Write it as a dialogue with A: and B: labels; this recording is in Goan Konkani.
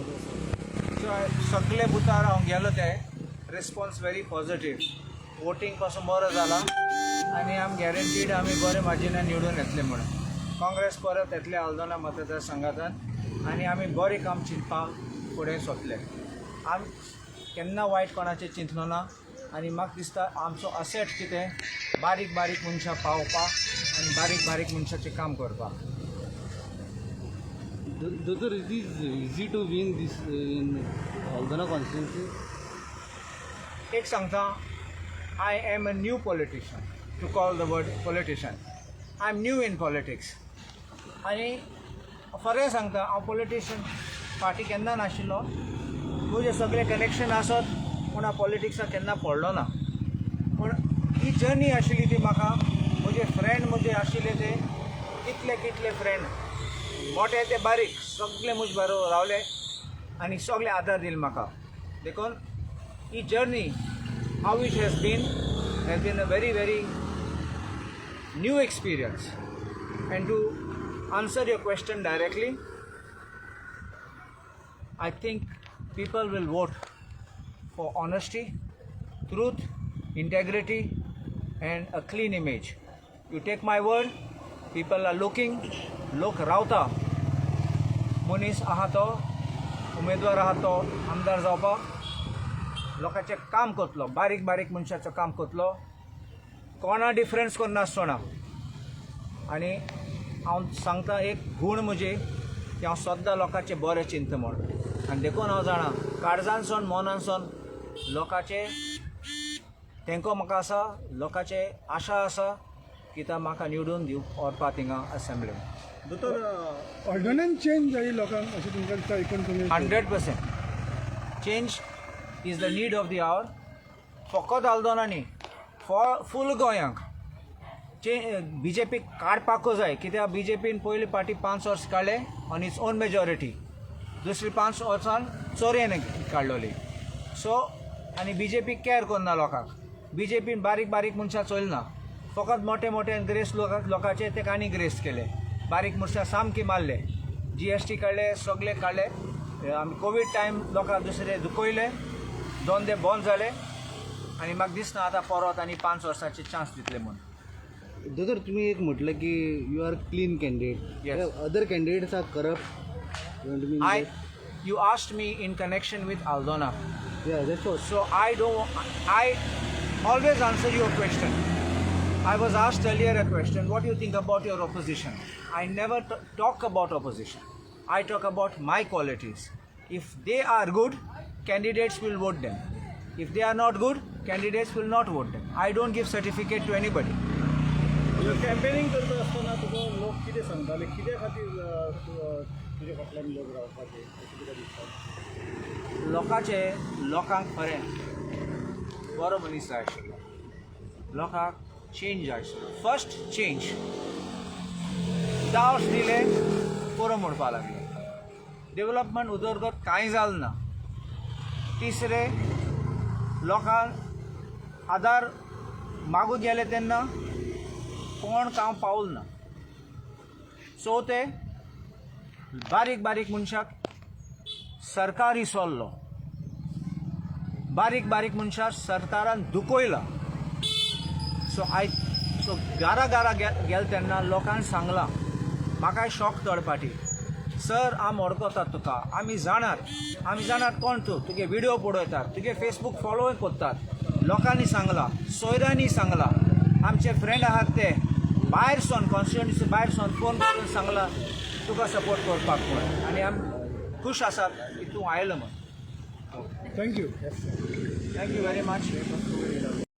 A: सो सगळे बुथार हांव गेलो, ते रिस्पॉन्स व्हेरी पॉझिटीव. वोटींग पासून बरो जाला आनी आम गॅरंटीड आमी बरे मार्जिनान निवडून येतले म्हणून. काँग्रेस परत येतले आल्दोना मतदारसंघांत आनी आमी बरें काम चिंतपाक फुडें सोदले. आमी केन्ना वायट कोणाचें चिंतलो ना आनी म्हाका दिसता आमचो असेट कितें, बारीक बारीक मनशां पावपाक आनी बारीक बारीक मनशाचें काम करपाक.
B: दोतोर, it is easy to win this in Aldona constituency?
A: एक सांगता, I am a new politician, to call the word politician. I am new in politics. आनी खरें सांगता, हांव पॉलिटिशियन फाटीं केन्ना नाशिल्लो. म्हजे सगळे कनेक्शन आसत, पूण हांव पॉलिटिक्साक केन्ना पडलो ना. पूण ही जर्नी आशिल्ली ती म्हाका म्हजे फ्रेंड म्हजे आशिल्ले ते कितले कितले फ्रेंड, मोटे ते बारीक, सगळे म्हजे बरोबर रावले आनी सगळे आदार दिले म्हाका. देखून ही journey, how it has been a very, very new experience. And to answer your question directly, I think people will vote for honesty, truth, integrity and a clean image. You take my word, people are looking. लोक रावता, मनीस आहा तो, उमेदवार आहा तो आमदार जावपाक लोकांचें काम करतलो, बारीक बारीक मनशाचें काम करतलो, कोणा डिफरन्स करनासतना. आनी हांव सांगता, एक गूण म्हजे की हांव सद्दां लोकांचें बरें चिंतता म्हूण. आनी देखून हांव जाणा, काळजानसून मनानसून लोकांचे तेंको म्हाका आसा, लोकांचे आशा आसा की तो म्हाका निवडून दिव व्हरपा थिंगा असेंब्लीन.
C: दोतोर.
D: ऑर्डिनन्स चेंज जाय लोकांक अशें तुमकां दिसता आयकून तुमी?
A: 100% change is the need of the hour. फकत आल्दोना न्ही, फॉर फूल गोंयांक चे बीजेपी काडपाकूच जाय. कित्याक बीजेपीन पयले पाटी 5 वर्स काडले ऑन it's own majority, दुसरी 5 वर्सां चोरयेन काडलोली. सो आनी बीजेपी कॅर करना लोकांक. बीजेपीन बारीक बारीक मनशां चोयले ना, फकत मोटे मोटे ग्रेस लोकांचे ते आनी ग्रेस केले, बारीक मनशां सामकी मारले. जीएसटी काडले, सगळे काडले. आमी कोवीड टायम लोकांक दुसरे दुखयले, धंदे बंद जाले. आनी म्हाका दिसना आतां परत आनी 5 वर्सांचे चान्स दितले म्हूण.
B: दोतोर, तुम्ही एक म्हटलं की you are clean candidate.
A: Yes.
B: Other candidates are corrupt?
A: I, you asked me in connection with Aldona.
B: Yeah, that's what.
A: So I don't, I always answer your question. I was asked earlier a question, "What do you think about your opposition?" I never talk about opposition. I talk about my qualities. If they are good, candidates will vote them. If they are not good, candidates will not vote them. I don't give certificate to anybody.
C: Campaigning करता आसतना तुका लोक कितें सांगताले, कित्या खातीर तुज्या फाटल्यान लोक रावपाचे अशें तुका दिसता?
A: लोकांचे, लोकांक खरें बरो मनीस जाय आशिल्लो. लोकांक चेंज जाय आशिल्लो. First change. 10 वर्स दिले, पुरो म्हणपा लागले. डेवलपमेंट, उदरगत कांय जालें ना. तिसरें, लोकांक आदार मागूंक गेले तेन्ना कोण कांय पावल ना. चवथें, बारीक बारीक मनशाक सरकार इसवल्लो, बारीक बारीक मनशाक सरकारान दुखयला. सो I सो घरा घरा गेले तेन्ना लोकांक सांगलां, म्हाकाय शॉक थोडे पाटी, "सर, आम वळखतात तुका, आमी जाणात, आमी जाणात कोण तूं, तुगे विडियो पळयतात, तुगे फेसबूक फॉलोय करतात." लोकांनी सांगलां, सोयऱ्यांनी सांगलां, आमचे फ्रेंड आहात ते भायर सोन, कॉन्स्टिट्युएन्सी भायर सोन फोन करून सांगलां तुका सपोर्ट करपाक म्हूण. आनी आमी खूश आसात की तूं आयलो म्हूण.
D: Thank you.
A: Thank you very much.